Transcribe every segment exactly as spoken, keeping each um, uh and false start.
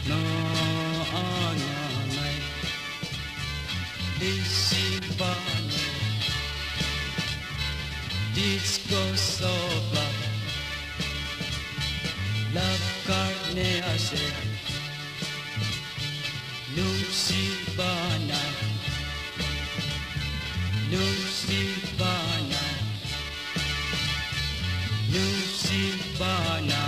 No anganai, lisi bane, disco soba, love card ne ase, nusi bana, nusi bana. Nusi bana.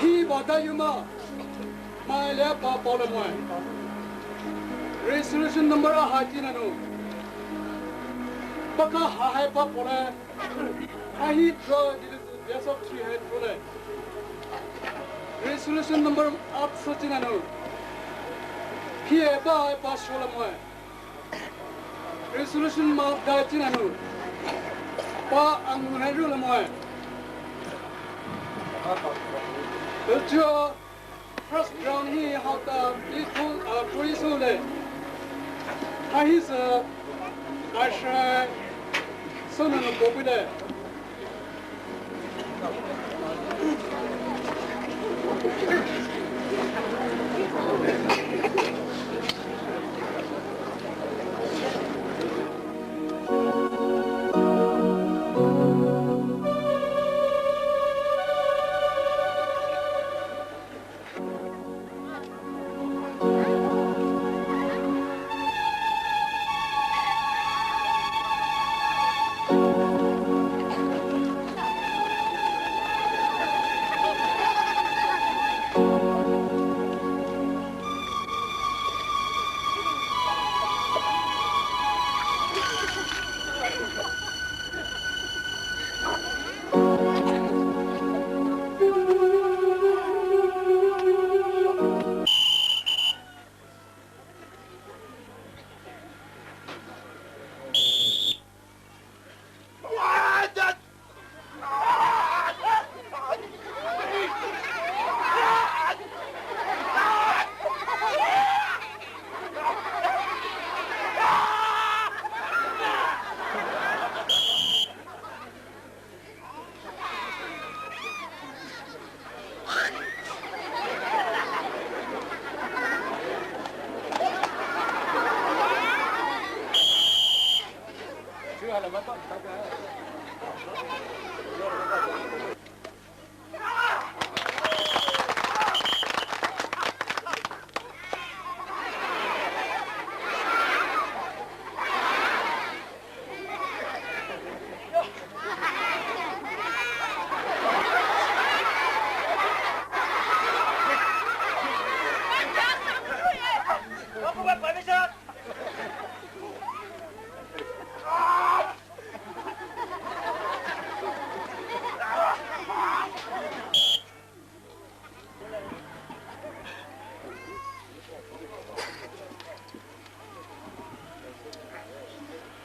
Hi bada yuma. Mai le pa pole moi. Resolution number a hai tina nu. Paka ha hai pa pole. Hai hi draw di le best of three hai pole. Resolution number up sa tina nu. Hi e pa hai pa shola moi. Resolution ma dai tina nu. Pa ang hai ru la moi. Eljo. First round hi hauta three two, uh, three two le. Hai hi sa, Aisha, Sonu no kopi le.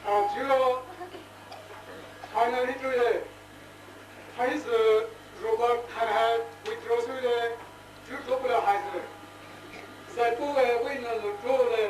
Angelo, final ni tu ye. Haise Robert Khanhai withdraw sü le, Jude Lopula haise. Saipo e win na lo draw le.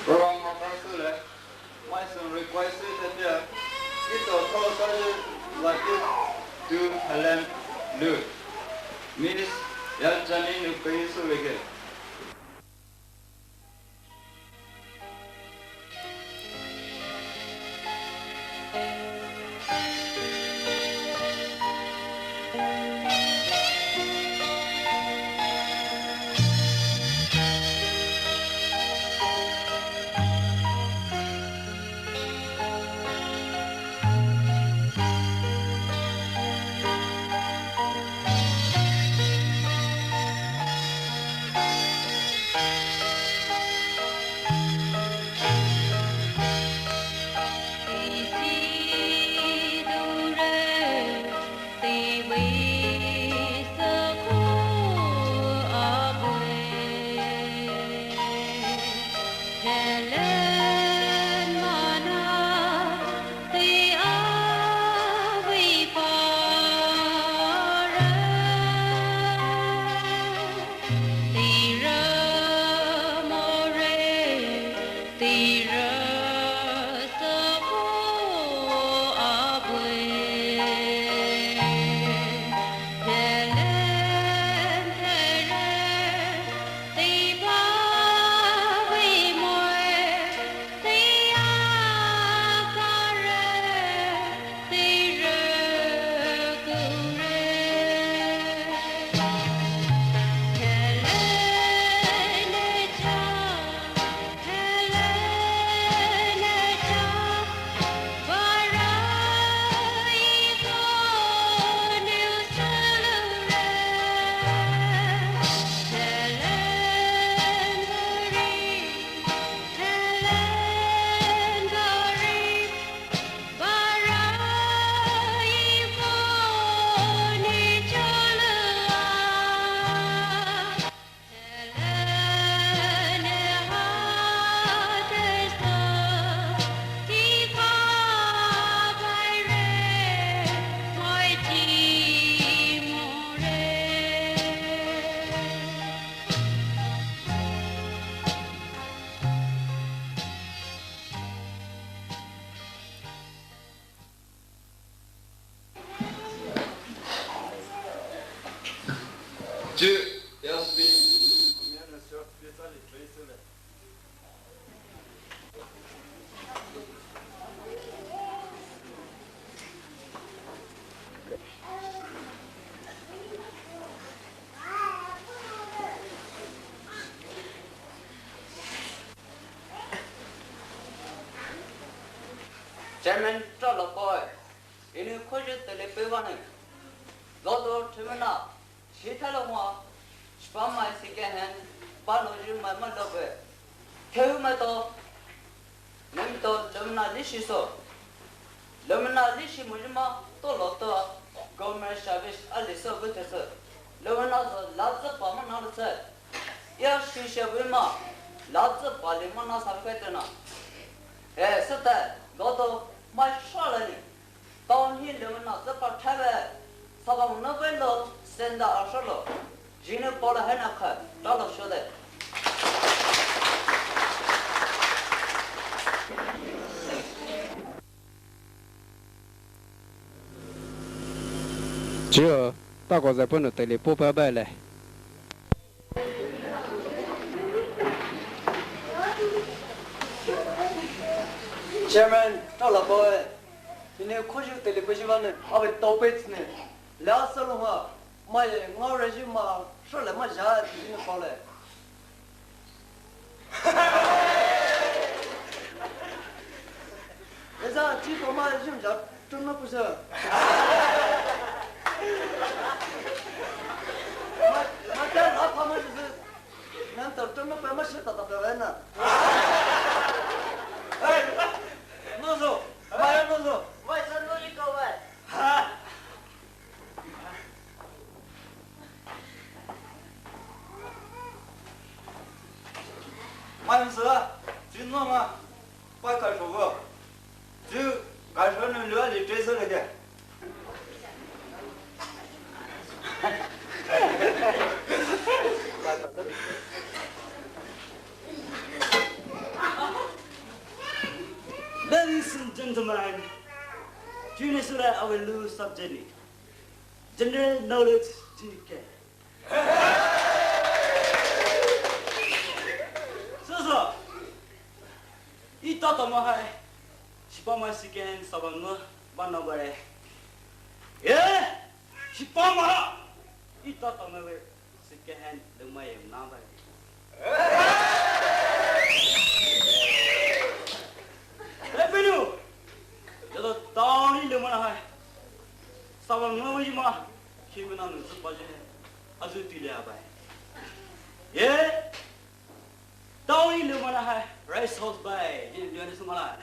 Program master le, mai song request le tia, ito thou sa le, like it to Helen Lu, Miss Yalchani Nukai Suveke. Chairman Tralokoi, Enou Khoyu Telepeu vanou, Lodo Themena, Shithalongwa, Shipamai Second Hand, Paloyu Mai Malobe, Theu Mato, Nemto Lemna Lishiso, Lemna Lishi Mujima, Toloto, Government Service Aliso Gutese, Lemna Zo Lazapa Manalse, Ya Shisha Vima, Lazapa Limana Sarkatana, Eh, Sete, Lodo, Mai Shalani, Town Hill Lemna Zapa Tave, Sabang Nobelo, Senda asalo. Jine pala hena kha. Talo shode. Chiu, tako zai punu teli pupa bale. Chairman, tala boy. Ini khoju teli puji bane. Abe topics ne. La salunga. Mai ngau reji ma. Shole ma ja tijine pale. Eza, chi ko ma jim ja, tun ma pusa. Ma, ma ta la pa ma jise. Nan ta tun ma pa ma shi ta ta pa na. Hey, no so. Ma no so. Ma sa no ni ko wa. Ha. Mai msü, chi no ma, pai kai shogo. Chi kai sho nu lua li tre sü le de. Ladies and gentlemen, junior sura awe lu subject ni. General knowledge tike. So so. Ita tama hai. Sipa mai second saban mo bana bare. Eh? Sipa ma. Ita tama we second hand lumai em na bare. Hey, Benu! Jada tani lumana hai. Sawa ngawi ma. Kimena nung supa je. Azu tile abai. Ye. Tani lumana hai. Rice house bai. Ye, ye, sumala.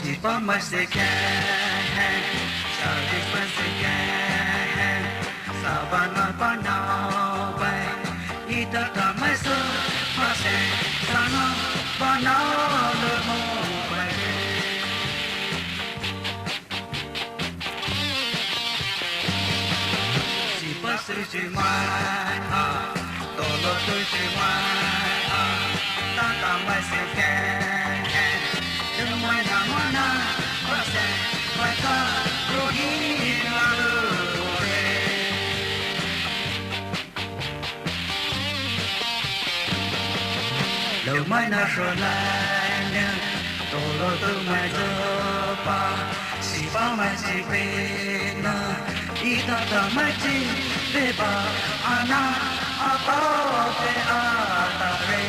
Sipa masike, sawa masike. Saban ma panau bai, ita tamai su mase, sana panau le mo bai. Sipa su ji mai a, tolo tu ji mai a, ta tamai su ke. Lumai na sholai ne, tolo tu mai zopa, sipa mai sipe na, ita tamai sipe ba, ana, apa pe ata re.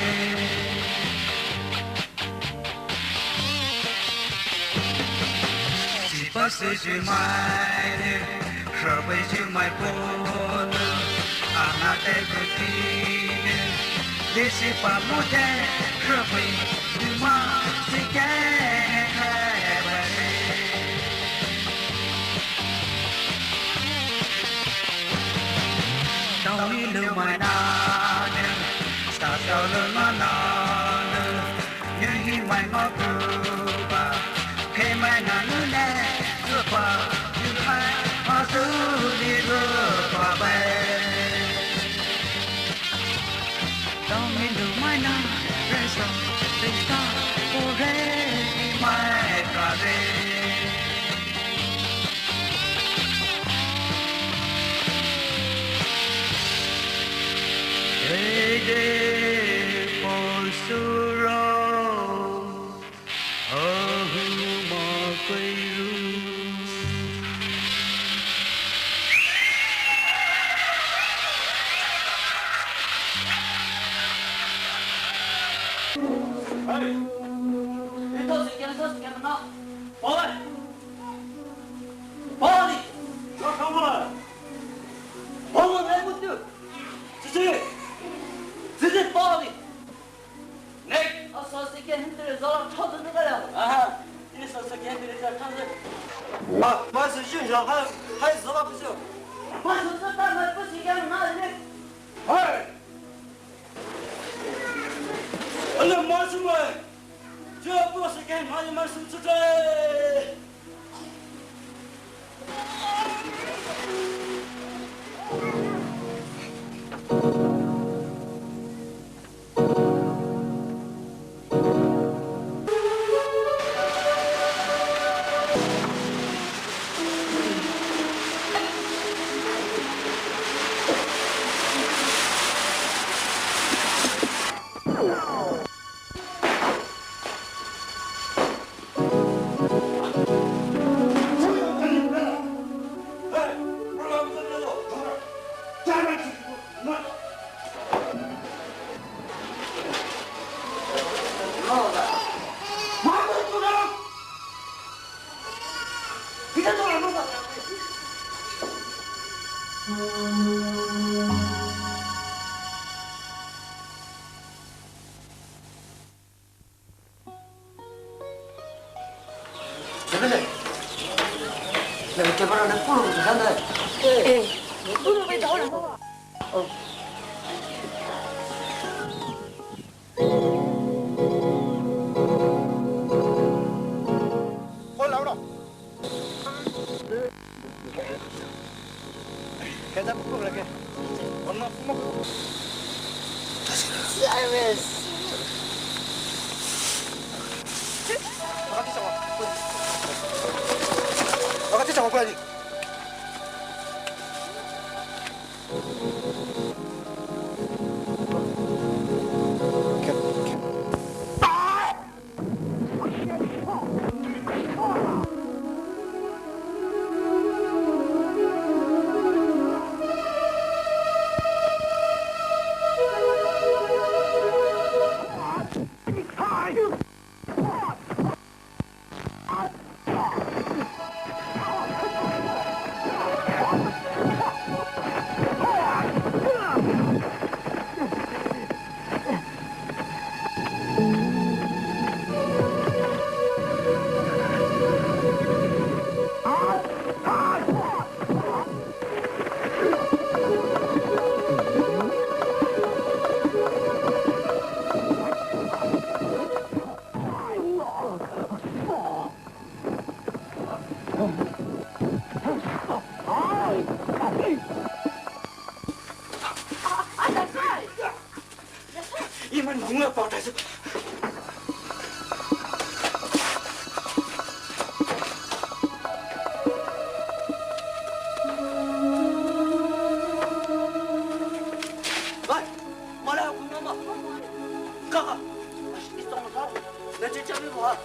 Sipa su ji mai ne, sawa ji mai po ne, ana te kuti ne, de sipa mo te, sawa ji mai si ke hai ba re. Tao ni lumai na ne, sa tao lumai na ne. Yu hi mai ma pu ba, he mai na nu ne, zu ba, yu hai, ma zu ni zu ba bai. Tao ni lumai na, re sa, re sa, o re, ni mai ka re. Hey, de, po su ro. Sos kemna. Bali. Bali. Sa kamala. Bali, eh, mutu. Zizi. Zizi, bali. Nek. Asa sike hindri zala thadu nugala. Aha. Ini sa sike hindri zala thadu. Ma, ma sisi ya, hai, hai zala pusu. Ma sisi ta ma pusu kemna nek. Hai. Ala masuma. Jua pusu kemna masuma sutai. Iman bunga pau tasu. Hai, mala aku mama. Kaka. Isong sa. Na chicha ni ba.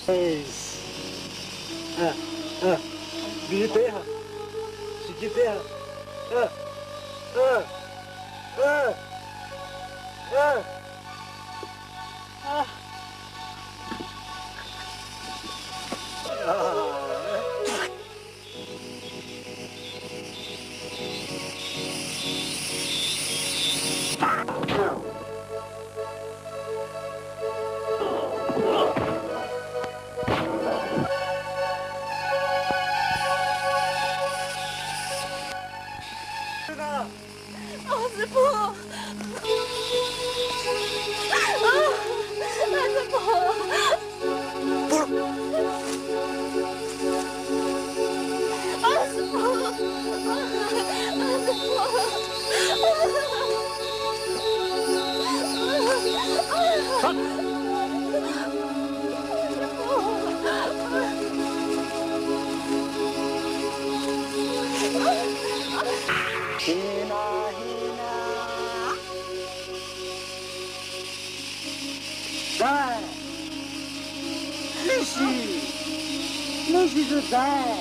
Hey. Ah, ah. Biri pe ha. Siki pe ha. Ah. Ah. Ah. Ah. Ah. Hina, hina. Dai. Lisi. Lisi tu dai.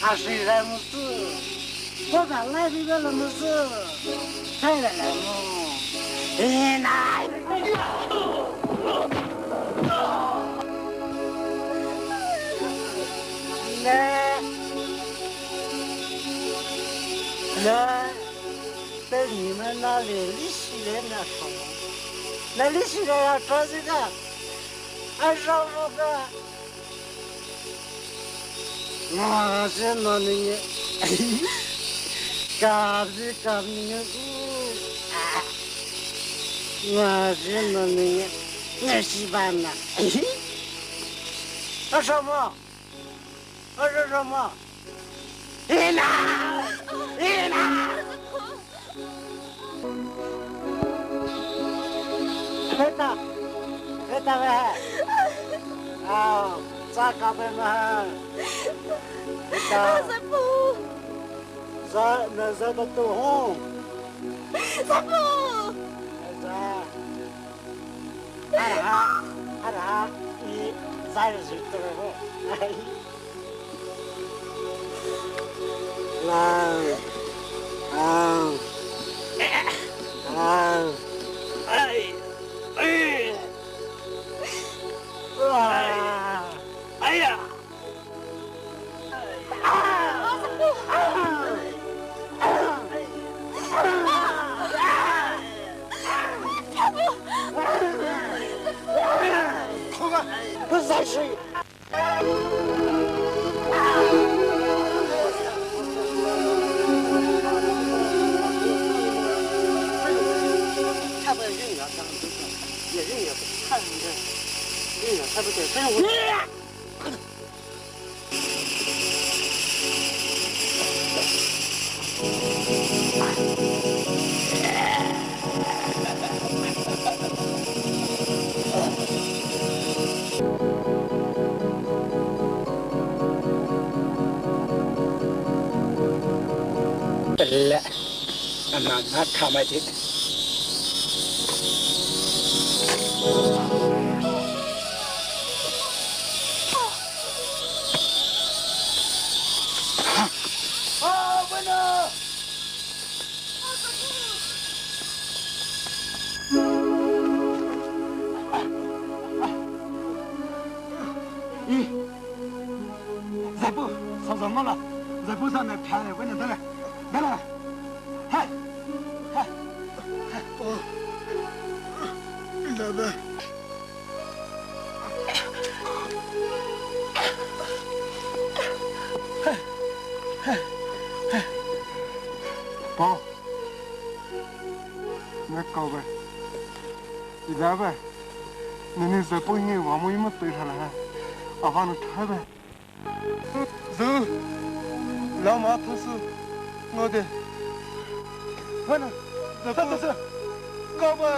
Asi rai musu. Koda lai bi bela musu. Sai la la mu. Hina. Ne. Ne. Pe ni me na le lisi le na so. Na lisi le ya tra zi ka. A so so ka. Nga se na ni nge. Ka zi ka ni nge. Nga se na ni nge. Nge si ba na. A so mo. A so so mo. Hina! Hina! Heta! Heta ve! Ah, sa ka ve ma. Heta! Sapu! Sa, na sa ka tu ho. Sapu! Sa. Araha, araha, i, sa, sa tu ho. Lang. Lang. Lang. Ai. Ai. Ai. Aya. Not come at it. Zaipu, sa sa ngala. Zaipu sa na pha le, wena dala. Dala. Hai. Hai. Oh. Dada. Hai. Hai. Hai. Pa. Na kau ba. Ida ba. Nini zaipu ngi wa mo ima pe thala ha. Ava no tha ba. Zu, lama thusu, ngode. Hana, sa thusu, kaba.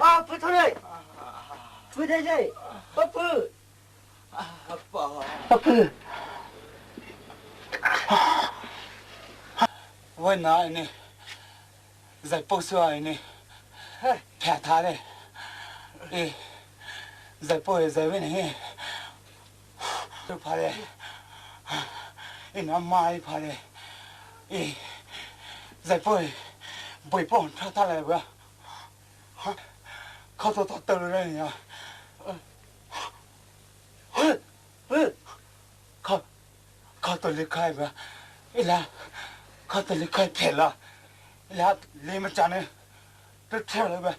Ah, putore. Putore. Papu. Papu. Wena ini. Zaipu sua ini. Pha tha le. E. Zaipu e zai wene. Pha le. Ina mai pha le. E. Zaipu e. Bui pon tha tha le wa. Kha to ta ta le ya. Kha, kha to le khai ba. Ila, kha to le khai phela. Ila, le ma chane. Te thela ba.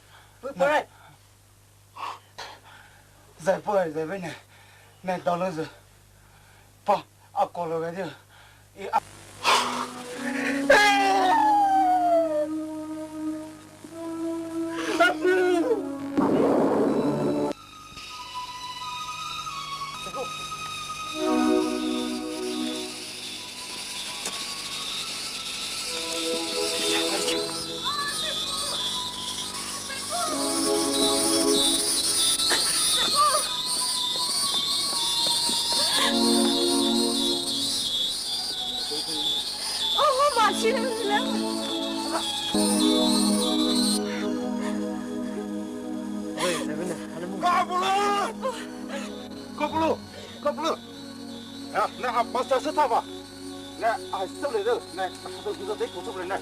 Pare. Zaipu, zai wene. Ne dalo ze. Pa, akolo ga de. Kapulu! Kapulu! Kapulu! Ya, na apa sa sa tava? Na ai sa le, na ai sa le, na.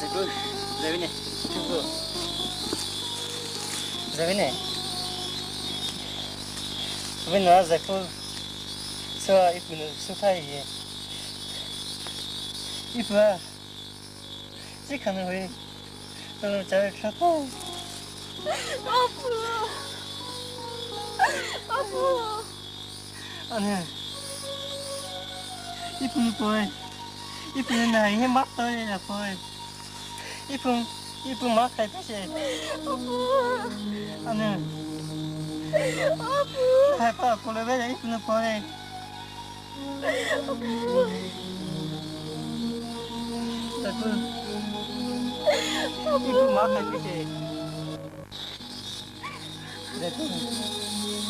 Zaipu, zai wene. Zaipu. Zai wene. Wena zaipu. Sa ipu nou suthai ye. Ipu a. Chi khanu hui. Tolo chai khata. Apu. Apu. Ane. Ipu poi. Ipu na he mak toi na poi. Ipu, ipu mak hai pese. Apu. Ane. Apu. Hai pa kolo be ipu na poi. Apu. Taku. Apu. Ipu mak hai pese.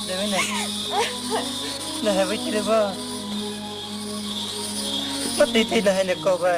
Debe ne. Na hai bai tire ba. Mati ti na hai ne ko ba.